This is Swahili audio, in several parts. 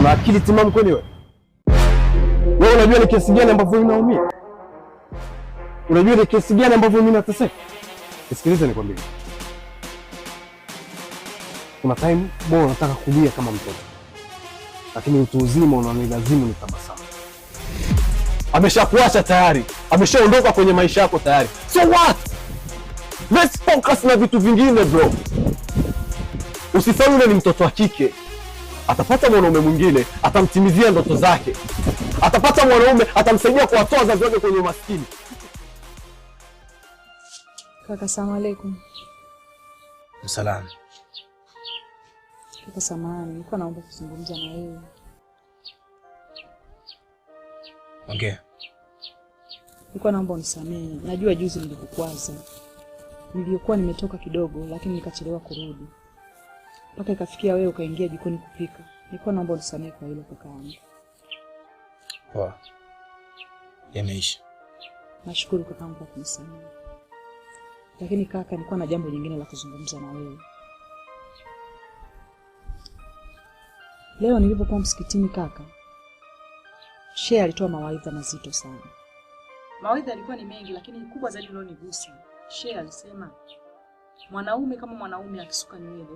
Una akili timamu kweli wewe? Wewe unajua ni kiasi gani ambavyo mimi naumia? Unajua ni kiasi gani ambavyo mimi nateseka? Nisikilize nikwambie. Kuna time bora unataka kulia kama mtoto, lakini utu uzima unanilazimu nitabasamu. Ameshakuacha tayari, ameshaondoka kwenye maisha yako tayari. So what? Let's focus na vitu vingine bro. Usisahau yule ni mtoto wa kike, atapata mwanaume mwingine, atamtimizia ndoto zake, atapata mwanaume atamsaidia kuwatoa wazazi wake kwenye umaskini. Kaka, salamu alaikum. Salamu. Kaka, samahani, nilikuwa naomba kuzungumza na wewe. Ongea. Nilikuwa naomba unisamehe. Najua juzi nilikukwaza. Nilikuwa nimetoka kidogo lakini nikachelewa kurudi. Mpaka ikafikia wewe ukaingia jikoni kupika. Nilikuwa naomba unisamehe kwa hilo kaka yangu. Poa. Yameisha. Nashukuru kaka yangu kwa kunisamehe. Lakini kaka, nilikuwa na jambo jingine la kuzungumza na wewe. Leo nilipokuwa msikitini kaka, Shehe alitoa mawaidha mazito sana. Mawaidha yalikuwa ni mengi, lakini kubwa zaidi lilonigusa, Shehe alisema mwanaume kama mwanaume akisuka nywele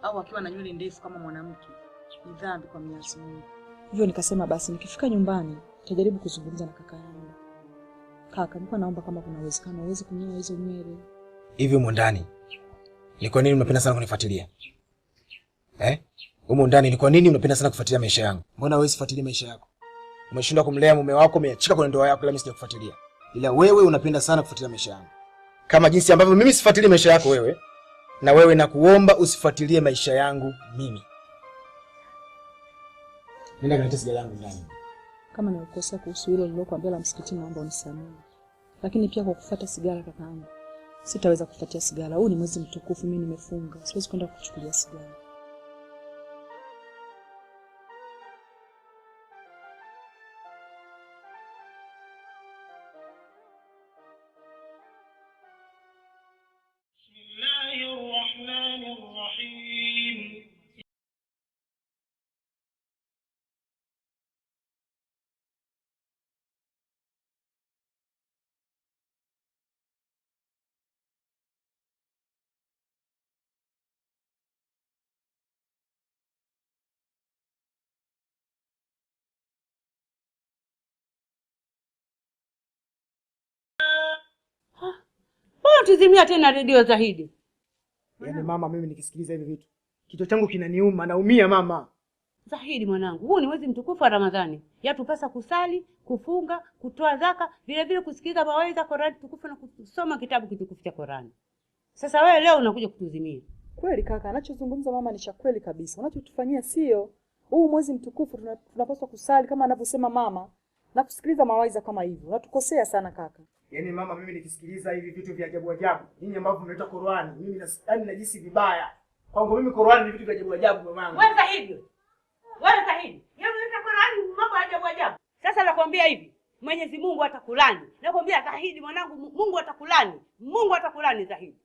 au akiwa na nywele ndefu kama mwanamke ni dhambi kwa Mwenyezi Mungu. Hivyo nikasema basi nikifika nyumbani nitajaribu kuzungumza na kaka yangu. Kaka, nilikuwa naomba kama kuna uwezekano uweze kunyoa hizo nywele. Hivi humo ndani ni kwa nini unapenda sana kunifuatilia? Humo ndani ni kwa nini unapenda sana kufuatilia maisha yangu? Mbona wewe usifuatilie maisha yako? Umeshindwa kumlea mume wako, umeachika kwenye ndoa yako, ila mimi sijakufuatilia. Ila wewe unapenda sana kufuatilia maisha yangu. Kama jinsi ambavyo mimi sifuatilii maisha yako wewe, na wewe nakuomba usifuatilie maisha yangu mimi. Nenda kalete sigara yangu ndani. Kama nimekosea kuhusu hilo nililokuambia la msikitini, naomba unisamehe. Lakini pia kwa kufuata sigara kakaangu, sitaweza kufuatia sigara. Huu ni mwezi mtukufu, mimi nimefunga. Siwezi kwenda kuchukulia sigara. Tuzimia tena redio Zahidi. Yaani mama, mimi nikisikiliza hivi vitu kichwa changu kinaniuma, naumia mama. Zahidi mwanangu, huu ni mwezi mtukufu wa Ramadhani. Yatupasa kusali, kufunga, kutoa zaka, vile vile kusikiliza mawaidha Qur'ani tukufu na kusoma kitabu kitukufu cha Qur'ani. Sasa wewe leo unakuja kutuzimia. Kweli kaka, anachozungumza mama ni cha kweli kabisa. Unachotufanyia sio. Huu mwezi mtukufu tunapaswa kusali kama anavyosema mama na kusikiliza mawaidha kama hivyo. Unatukosea sana kaka. Yaani mama, mimi nikisikiliza hivi vitu vya ajabu ajabu, ninyi ambavyo mnaita Qur'ani, mimi yaani najisi vibaya. Kwangu mimi Qur'ani ni vitu vya ajabu ajabu mamangu. Wewe Zahidi. Wewe Zahidi. Yaani unaita Qur'ani mambo ya ajabu ajabu. Sasa nakwambia hivi, Mwenyezi Mungu atakulani. Nakwambia Zahidi mwanangu, Mungu atakulani. Mungu atakulani Zahidi.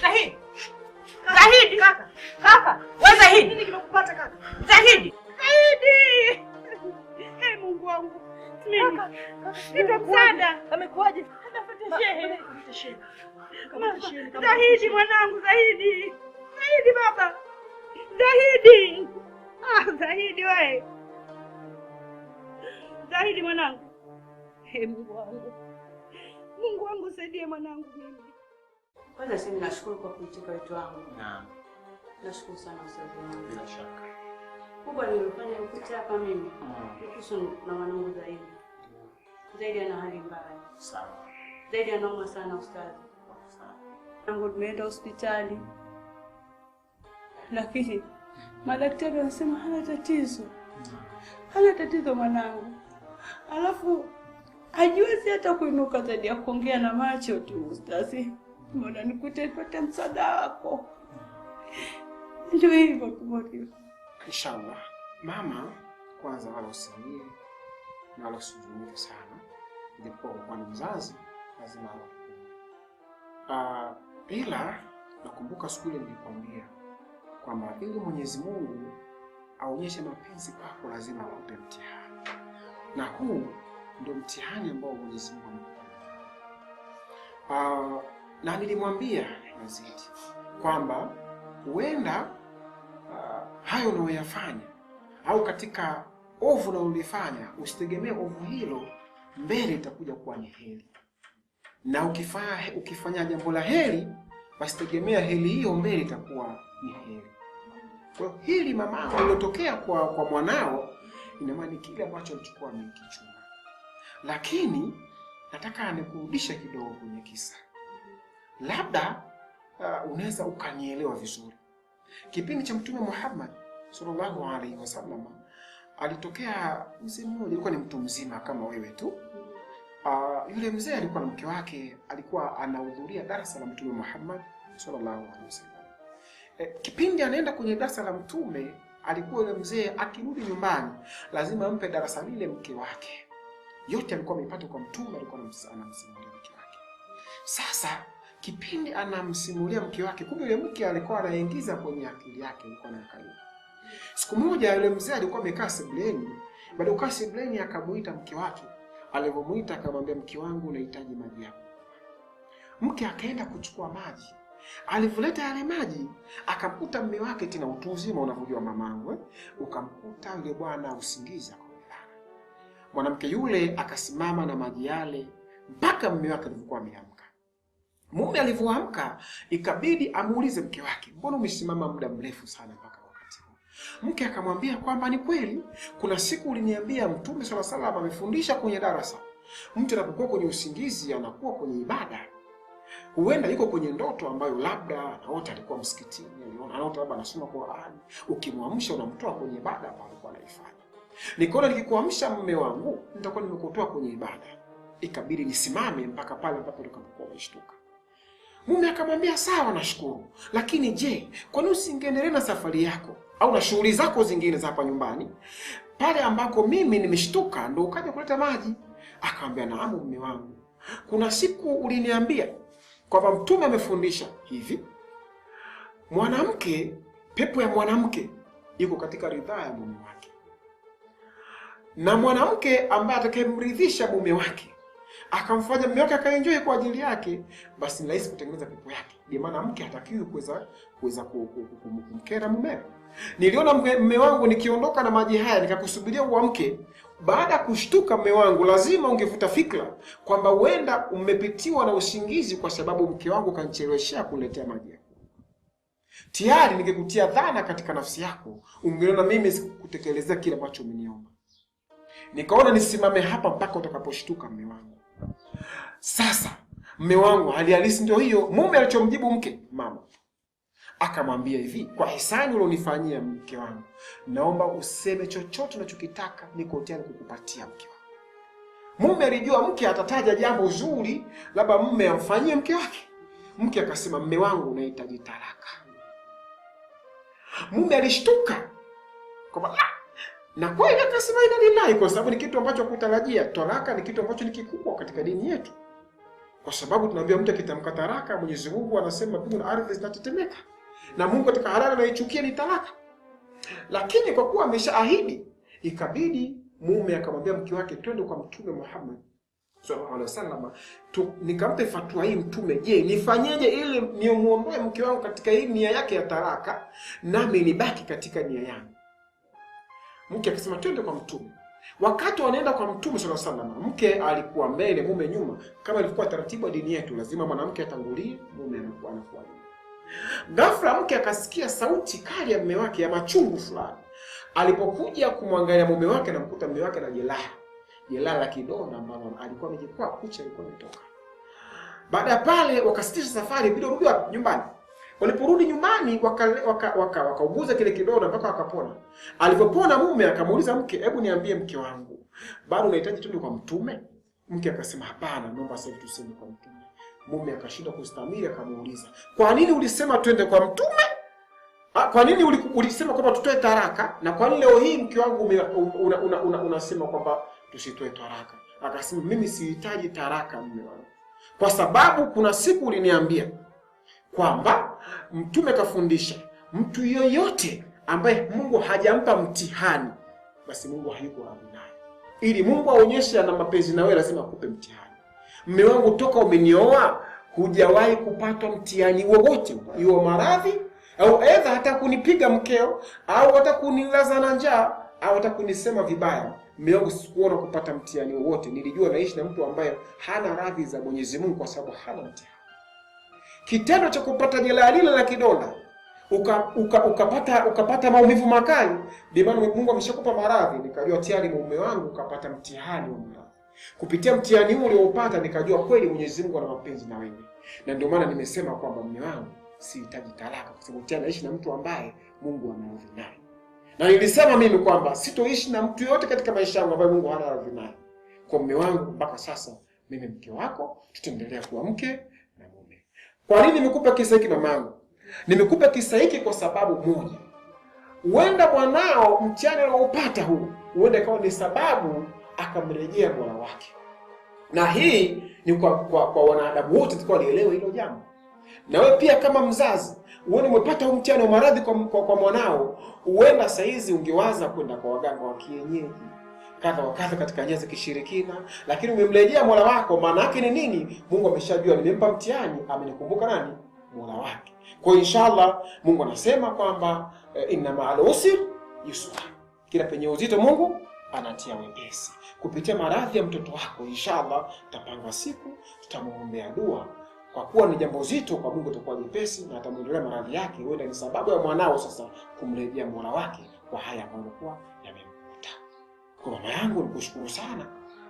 Zahidi. Zahidi kaka. Kaka, wewe Zahidi. Nini kimekupata kaka? Zahidi. Zahidi. Hey Mungu wangu. Mimi. Nito msaada. Amekuaje? Anafuata shehe. Zahidi mwanangu, Zahidi. Zahidi baba. Zahidi. Ah, Zahidi wewe. Zahidi mwanangu. Hey Mungu wangu. Mungu wangu saidie mwanangu mimi. Kwanza sisi nashukuru kwa kuitika wito wangu. Naam. Nashukuru sana ustazi wangu. Bila shaka. Kubwa nilifanya ukuta hapa mimi. Kuhusu na mwanangu Zaidi. Zaidi ana hali mbaya. Sawa. Zaidi anauma sana ustazi. Sawa. Tangu tumeenda hospitali. Lakini madaktari wanasema hana tatizo. Hana tatizo mwanangu. Alafu hajiwezi hata kuinuka zaidi ya kuongea na macho tu ustazi. Mbona nikute nipate msaada wako? Ndio hivyo tu. Inshallah. Mama, kwanza wala usilie. Na wala usizungumze sana, japokuwa kwa ni mzazi lazima awe. Ila nakumbuka siku ile nilikwambia kwamba ili Mwenyezi Mungu aonyeshe mapenzi kwako lazima akupe mtihani. Na huu ndio mtihani ambao Mwenyezi Mungu amekupa. Na nilimwambia Yazidi kwamba huenda hayo unayoyafanya au katika ovu unalolifanya usitegemee ovu hilo mbele itakuja kuwa ni heri. Na ukifanya jambo la heri basi tegemea heri hiyo mbele itakuwa ni heri. Kwa hiyo hili mama lilotokea kwa mwanao ina maana kile ambacho alichukua amekichunga. Lakini nataka nikurudishe kidogo kwenye kisa. Labda unaweza ukanielewa vizuri. Kipindi cha Mtume Muhammad sallallahu alaihi wasallam alitokea mzee mmoja, alikuwa ni mtu mzima kama wewe tu. Yule mzee alikuwa na mke wake, alikuwa anahudhuria darasa la Mtume Muhammad sallallahu alaihi wasallam. Kipindi anaenda kwenye darasa la Mtume, alikuwa yule mzee akirudi nyumbani lazima ampe darasa lile mke wake. Yote alikuwa ameipata kwa Mtume, alikuwa anamsimulia mke wake. Sasa kipindi anamsimulia mke wake, kumbe yule mke alikuwa anaingiza kwenye akili yake, alikuwa anaangalia. Siku moja yule mzee alikuwa amekaa sebuleni, baada ya kukaa sebuleni akamuita mke wake. Alipomuita akamwambia, mke wangu unahitaji maji yako. Mke akaenda kuchukua maji. Alivoleta yale maji akamkuta mume wake, tena utu uzima unavyojua mamangu, ukamkuta yule bwana usingizi akalala. Mwanamke yule akasimama na maji yale mpaka mume wake alipokuwa ameamka. Mume alivyoamka ikabidi amuulize mke wake, mbona umesimama muda mrefu sana mpaka wakati huu? Mke akamwambia kwamba ni kweli, kuna siku uliniambia Mtume swalla salam amefundisha kwenye darasa, mtu anapokuwa kwenye usingizi anakuwa kwenye ibada. Huenda yuko kwenye ndoto ambayo labda anaota alikuwa msikitini, aliona anaota labda anasoma Qur'an. Ukimwamsha unamtoa kwenye ibada ambayo alikuwa anaifanya. Nikaona nikikuamsha mume wangu nitakuwa nimekutoa kwenye ibada. Ikabidi nisimame mpaka pale ambapo utakapokuwa umeshtuka. Mume akamwambia sawa, nashukuru, lakini je, kwa nini usingeendelea na safari yako au na shughuli zako zingine za hapa nyumbani pale ambako mimi nimeshtuka ndo ukaja kuleta maji? Akamwambia naamu mume wangu, kuna siku uliniambia kwamba Mtume amefundisha hivi, mwanamke, pepo ya mwanamke iko katika ridhaa ya mume wake, na mwanamke ambaye atakayemridhisha mume wake akamfanya mume wake akaenjoy kwa ajili yake, basi ni rahisi kutengeneza pepo yake. Ndio maana mke hatakiwi kuweza kumkera mumewe. Niliona mume wangu nikiondoka na maji haya nikakusubiria uamke. Baada ya kushtuka mume wangu, lazima ungevuta fikra kwamba huenda umepitiwa na usingizi kwa sababu mke wangu kanicheleweshea kuletea maji yako. Tayari ningekutia dhana katika nafsi yako, ungeona mimi sikukutekelezea kile ambacho umeniomba. Nikaona nisimame hapa mpaka utakaposhtuka mume wangu. Sasa mume wangu, hali halisi ndio hiyo. Mume alichomjibu mke, mama akamwambia hivi, kwa hisani ulionifanyia mke wangu, naomba useme chochote unachokitaka, niko tayari kukupatia mke wangu. Mume alijua mke atataja jambo zuri, labda mume amfanyie mke wake. Mke akasema, mume wangu unahitaji talaka. Mume alishtuka kwamba na kweli akasema inna lillahi, kwa sababu ni kitu ambacho hakutarajia. Talaka ni kitu ambacho ni kikubwa katika dini yetu, kwa sababu tunaambia mtu akitamka talaka, Mwenyezi Mungu anasema mbingu na ardhi zinatetemeka, na Mungu katika halali anaichukia ni talaka. Lakini kwa kuwa ameshaahidi, ikabidi mume akamwambia mke wake, twende kwa Mtume Muhammad sallallahu alaihi wasallam, nikampe fatwa hii Mtume, je, nifanyeje ili nimuondoe mke wangu katika hii nia yake ya talaka nami nibaki katika nia yangu? Mke akasema twende kwa Mtume. Wakati wanaenda kwa Mtume sallallahu alaihi wasallam, mke alikuwa mbele, mume nyuma, kama ilikuwa taratibu ya dini yetu, lazima mwanamke atangulie, mume anakuwa nyuma. Ghafla mke akasikia sauti kali ya mume wake ya machungu fulani. Alipokuja kumwangalia mume wake, anamkuta mume wake na jeraha, jeraha la kidonda ambalo alikuwa amejikwaa, kucha ilikuwa imetoka. Baada ya pale wakasitisha safari, bila rudi nyumbani. Waliporudi nyumbani wakauguza kile kidonda mpaka wakapona. Alipopona mume akamuuliza mke, hebu niambie mke wangu, bado unahitaji twende kwa Mtume? Mke akasema hapana, naomba sasa tuseme kwa Mtume. Mume akashindwa kustahimili, akamuuliza, kwa nini ulisema twende kwa Mtume? Kwa nini ulisema kwamba tutoe talaka, na kwa nini leo hii mke wangu unasema kwamba tusitoe taraka. Akasema mimi sihitaji taraka mume wangu, kwa sababu kuna siku uliniambia kwamba Mtume kafundisha mtu yoyote ambaye Mungu hajampa mtihani basi Mungu hayuko radhi naye. Ili Mungu aonyeshe ana mapenzi na wewe lazima akupe mtihani. Mume wangu, toka umenioa hujawahi kupata mtihani wowote, iwe maradhi au aidha hata kunipiga mkeo au hata kunilaza na njaa au hata kunisema vibaya. Mume wangu, sikuona kupata mtihani wowote. Nilijua naishi na mtu ambaye hana radhi za Mwenyezi Mungu kwa sababu hana mtihani. Kitendo cha kupata jeraha lile la kidonda ukapata maumivu makali, bi maana Mungu ameshakupa maradhi, nikajua tayari mume wangu ukapata mtihani wa maradhi. Kupitia mtihani huu uliopata nikajua kweli Mwenyezi Mungu ana mapenzi na wewe. Na ndio maana nimesema kwamba mume wangu sihitaji talaka, kwa sababu tayari naishi na mtu ambaye Mungu ana radhi naye. Na nilisema mimi kwamba sitoishi na mtu yote katika maisha yangu ambaye Mungu hana radhi naye. Kwa mume wangu mpaka sasa mimi mke wako, tutaendelea kuwa mke na mume. Kwa nini nimekupa kisa hiki mamangu? Nimekupa kisa hiki kwa sababu moja. Huenda mwanao mtihani alioupata huu, huenda ikawa ni sababu akamrejea Mola wake. Na hii ni kwa wanadamu wote tukao lielewe hilo jambo. Na wewe pia kama mzazi, uone umepata huu mtihani wa maradhi kwa mwanao, huenda saizi ungewaza kwenda kwa waganga wa kienyeji kadha wa kadha katika njia za kishirikina, lakini umemrejea Mola wako. Maana yake ni nini? Mungu ameshajua nimempa mtihani, amenikumbuka nani? Mola wake. Kwa hiyo inshallah Mungu anasema kwamba inna ma'al usri yusra. Kila penye uzito Mungu anatia wepesi. Kupitia maradhi ya mtoto wako inshallah tutapanga siku, tutamuombea dua. Kwa kuwa ni jambo zito kwa Mungu itakuwa jepesi na atamuondolea maradhi yake. Huenda ni sababu ya mwanao sasa kumrejea Mola wake kwa haya ambayo yalikuwa yamemkuta. Kwa mama yangu nikushukuru sana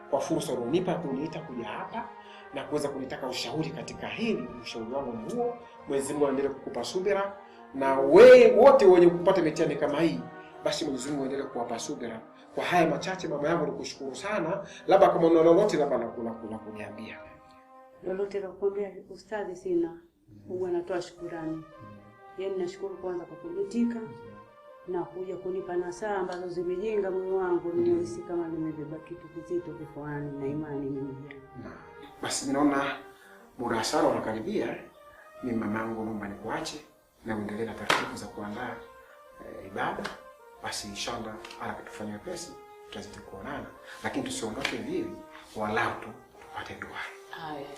kwa fursa ulionipa kuniita kuja hapa na kuweza kunitaka ushauri katika hili. Ushauri wangu ni huo. Mwenyezi Mungu aendelee kukupa subira, na wewe wote wenye kupata mitihani kama hii, basi Mwenyezi Mungu aendelee kuwapa subira. Kwa haya machache mama yangu nikushukuru sana. Labda kama una lolote labda nakula kuniambia. Lolote la kukuambia ustadhi sina. Mungu anatoa shukrani. Yaani nashukuru kwanza kwa kunitika na kuja kunipa nasaha ambazo zimejenga moyo wangu. Nimehisi kama nimebeba kitu kizito kifuani na imani imenijenga. Basi naona muda sana unakaribia. Mimi mamangu naomba nikuache na uendelee na taratibu za kuandaa ibada. Basi inshallah ala kitufanyia pesi tutazidi kuonana, lakini tusiondoke hivi, walau tu tupate dua.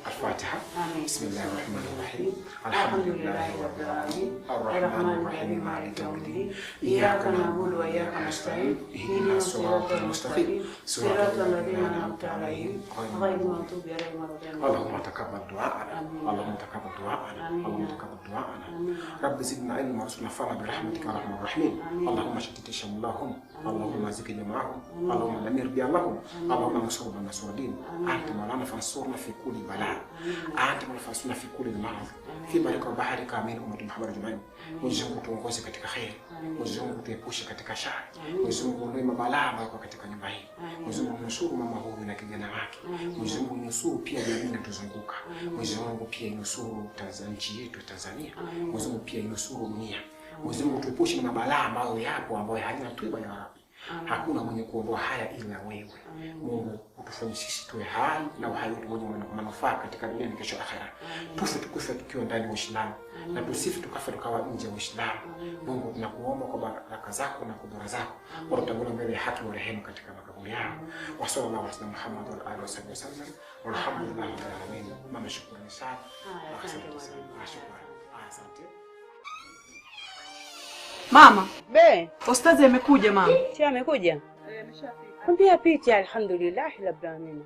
Al-Fatiha. Bismillahirrahmanirrahim. Alhamdulillahi rabbil alamin. Arrahmanir rahim. Maliki yawmiddin. Iyyaka na'budu wa iyyaka nasta'in. Ihdinas siratal mustaqim. Siratal ladzina an'amta 'alaihim ghairil maghdubi 'alaihim waladdallin. Allahumma taqabbal du'ana. Allahumma taqabbal du'ana. Allahumma taqabbal du'ana. Rabbi zidna ilma warzuqna fahma bi rahmatika ya arhamar rahimin. Allahumma shattit shamlahum. Allahumma zikna ma'ahum. Allahumma namir biyallahum. Allahumma ansurna nasruddin. Anta maulana fansurna fi kulli balaa. Anta manfasuna fi kulli maradh. Fi baraka wa baharika amin ummati Muhammad ajma'in. Mwenyezi Mungu tuongoze katika khair. Mwenyezi Mungu tuepushe katika shari. Mwenyezi Mungu ondoe mabalaa ambayo yako katika nyumba hii. Mwenyezi Mungu nusuru mama huyu na kijana wake. Mwenyezi Mungu nusuru pia jamii inatuzunguka. Mwenyezi Mungu pia inusuru Tanzania, nchi yetu Tanzania. Mwenyezi Mungu pia inusuru dunia. Mwenyezi Mungu tuepushe na mabalaa ambayo yapo ambayo hayana tiba ya Rabbi. Hakuna mwenye kuondoa haya ila wewe. Mungu utufanye sisi tuwe hai na uhai wetu wenye manufaa katika dunia na kesho akhera. Tufe tukufe tukiwa ndani ya Uislamu na tusife tukafa tukawa nje ya Uislamu. Mungu tunakuomba kwa baraka zako na kudura zako, watutangulie mbele ya haki wa rehema katika makaburi yao. Wa sallallahu alaihi Muhammad wa alihi wasallam. Walhamdulillahi rabbil alamin. Mama, shukrani sana. Asante sana. Shukrani. Asante. Mama, be, ustazi amekuja mama. Cha amekuja? Ameshafika. Mwambie apite, alhamdulillah rabbil alamin.